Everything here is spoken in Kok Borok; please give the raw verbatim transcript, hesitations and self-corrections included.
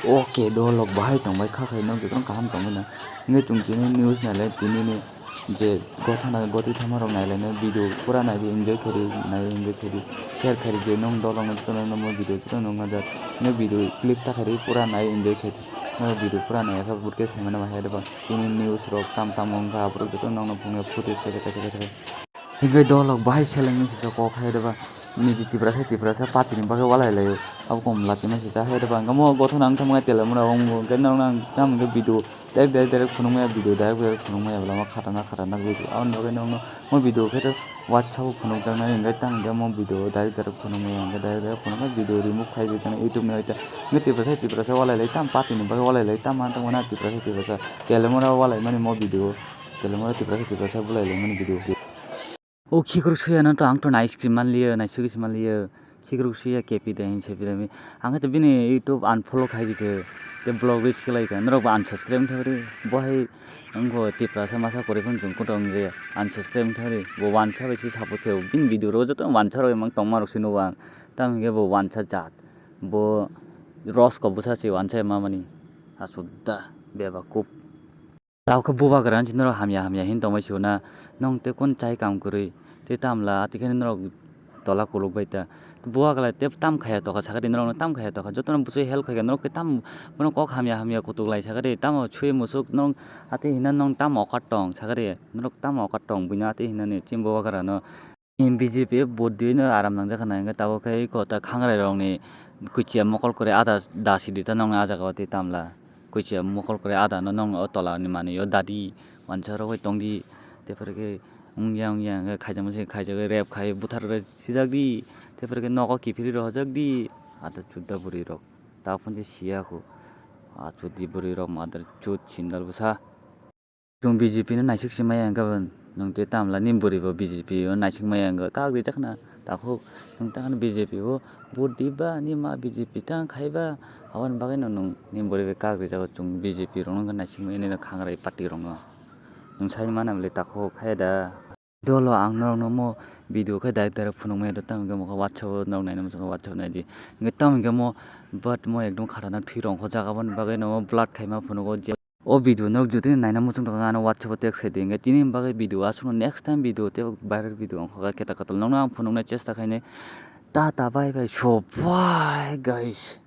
Ok, dolok bahai tongbai kha khai, no jotono kaham tongmani. Hingke chwng tini news nailai, tini ni je gothana gotwi thangma rok nailai, no video pura naidi, enjoy khaidi, nai enjoy khaidi, share khaidi, je nong dolok no jotono no mo video jotono nong najak, no video clip ta khaidi, pura nai enjoy khaidi, no video pura nai kha, burke saimano bahai deba. Tini news rok tam tam wngkha, aborok jotono nongno phunukya footage kaisa kaisa kaisa. Hingke dolok bahai selengni swijak kok hai deba, niji Tiprasa Tiprasa party ni bagwi walai laio, abo kom lachima swijak hai deba, hingke mo gothona ang tamo telomora wngo, hingke norokno ang tamo hingke video direct direct direct phunukmaya, video direct direct phunukmaya, lama khatana khatana video, aboni bagwi norokno mo video khe watsa o phunukjaknai, hingke tamo hingke mo video direct direct phunukmaya, hingke direct direct phunukmaya video remove khai di tamo YouTube ni, hingke Tiprasa Tiprasa walai lai, tamo party ni bagwi walai lai, tamo ang tamo na Tiprasa Tiprasa telomora walai mani mo video, telomora Tiprasa Tiprasa bulai lai mani video. O khikrok suya no to ang to naisikhi manliya, naisugwi si manliya. Khikrok suya K P de hin sepi de mi. Ang to bini YouTube unfollow khai dikhe. Te vlog bai siklai kha. Norok bo unsubscribe wngkha ri. Bo hai wngkho Tiprasa masa kwrwi phano chwng kutung je unsubscribe wngkha ri. Bo wansa bai si support khe. Bini video rok joto wansa rok emang tongma rok si nugo ang. Tamo hingke bo wansa jat. Bo rosko bwsa si wansa mamani. Aswk da bebakuk. Tao khe bubagra hinwi norok hamya hamya hinwi tongbai sio na, nwng tei kunu chai kam kwrwi tei tamla tei khe norok tola kuluk bai ta. Bubagra tei tam khaiya tokha sakha di, norokno tam khaiya tokha, jotono bwswi help khaikha, norok khe tam bono kok hamya hamya kutuk lai sakha di, tamo swi musuk norok atwi hina nwng tamo okar tong sakha di, norok tamo okar tong buino atwi hinani chini bubagrano. B J P vote diwi no aram nangjak khna, hingke tabuk khe eko ta khangrai rokni kuichia mokol kwrwi ada da sidi ta nongni ah jaga o tei tamla. Kuichia mokol kwrwi ada no nong o tola ni manwi o dadi wansa rogwi tongdi. Tei pore khe wngya wngya hingke khaijak masa khaijagwi rep khai buthar rok sijak di. Tei pore khe nogo kiphilwi rohorjak di. Ada chudda bwrwi rok ta phone se siya kho. Ah, chuddi bwrwi rok mother chud sindal bwsa. Chwng B J P no naisik si maya hwnkhe bo, nwng tei tamla ni bwrwi bo B J P o naisik maya hwnkhe kagrijak khna takhuk, nwng ta khna B J P o vote di ba, ni ma B J P tang khai ba, aboni bagwi no nwng ni bwrwi bai kagrijago chwng B J P rok no wngkha naisik maya nini khangrai party rok no. Nwng sai mano bwle takhuk hai da. Dolo ang norok no mo video khe direct direct phunuk maya do, tamo hwnkhe mokhe WhatsApp o norok naina muchungkha WhatsApp naidi. Hwnkhe tamo hwnkhe mo but mo ekdom khatana thwi rong kho jaga boni bagwi no mo blood khaima phunugo je. O video norok jotoni naina muchung tongkha, ano WhatsApp o text khaidi, hingke tini bagwi video aswkno next time video tei viral video ongkha khe keta katal nokno ang phunuknai chesta khainai. Tata bye bye, so bye guys.